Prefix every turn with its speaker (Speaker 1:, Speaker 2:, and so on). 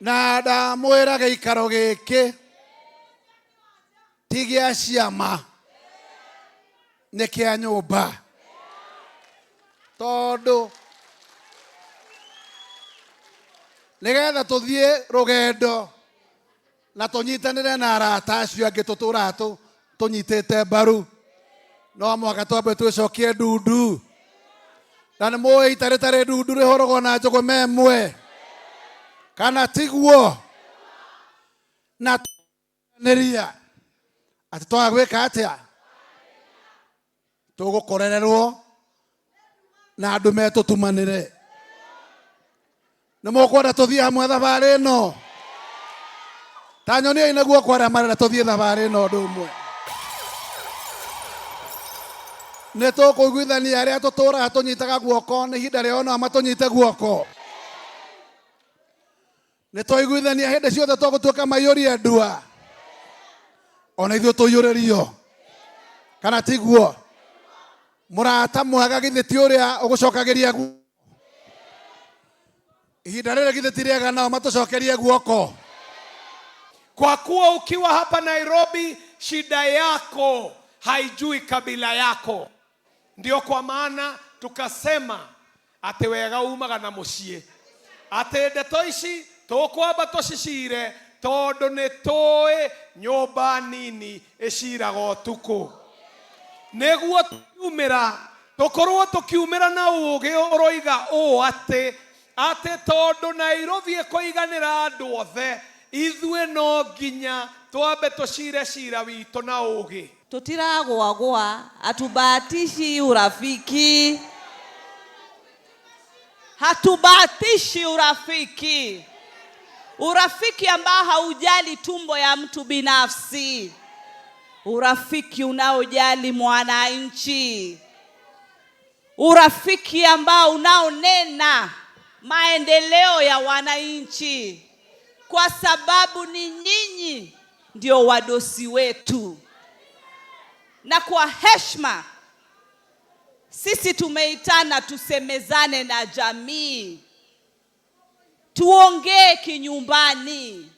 Speaker 1: Na ndamwĩra gĩikaro gĩkĩ ti gĩa ciama, nĩ kĩa nyũmba, tondũ nĩgetha tũthiĩ rũgendo na tũnyitanĩre na arata acio angĩ tũtũraga tũnyitĩte mbaru, no mũhaka twambe twĩcokie ndundu. Na nĩ mũĩ ita rĩtarĩ ndundu rĩhũragwo na njũgũma ĩmwe, kana tiguo? Na nĩria atĩ twaga gwĩka atĩa, tũgũkorererwo na andũ metũtumanĩre. Nĩ mũkwenda tũthiĩ hamwe thabarĩ ĩno? Ta nyoniai na guoko arĩa marenda tũthiĩ thabarĩ ĩno ũndũ ũmwe. Nĩ tũkũiguithania arĩa tũtũraga tũnyitaga guoko nĩ ihinda rĩao nao matũnyite guoko. Nĩ twaiguithania hĩndĩ ciothe tũgũtuĩka maiyũria ndua, ona ithuĩ tũiyũrĩrio, kana tiguo? Mũrata mwega githĩ ti ũrĩa ũgũcokagĩria ihinda rĩrĩ, githĩ ti rĩega nao matũcokerie guoko?
Speaker 2: Kwa kuwa ukiwa hapa Nairobi, shida yako haijui kabila yako. Ndio kwa maana tukasema atĩ wega umaga na mũciĩ, atĩ ndeto ici tũkwamba tũcicire tondũ nĩ tũĩ nyũmba nini ĩciraga ũtukũ, nĩguo tũkiumĩra tũkorwo tũkiumĩra na ũgĩ ũroiga ũũ atĩ tondũ Nairobi ĩkũiganĩra andũ othe, ithuĩ no nginya twambe tũcire cira witũ na ũgĩ.
Speaker 3: Tutiragwagwa, hatubahatishi urafiki, hatubahatishi urafiki, urafiki ambao haujali tumbo ya mtu binafsi, urafiki unaojali mwananchi, urafiki ambao unaonena maendeleo ya wananchi, kwa sababu ni nyinyi ndio wadosi wetu. Na kwa heshima sisi tumeitana tusemezane na jamii, tuongee kinyumbani.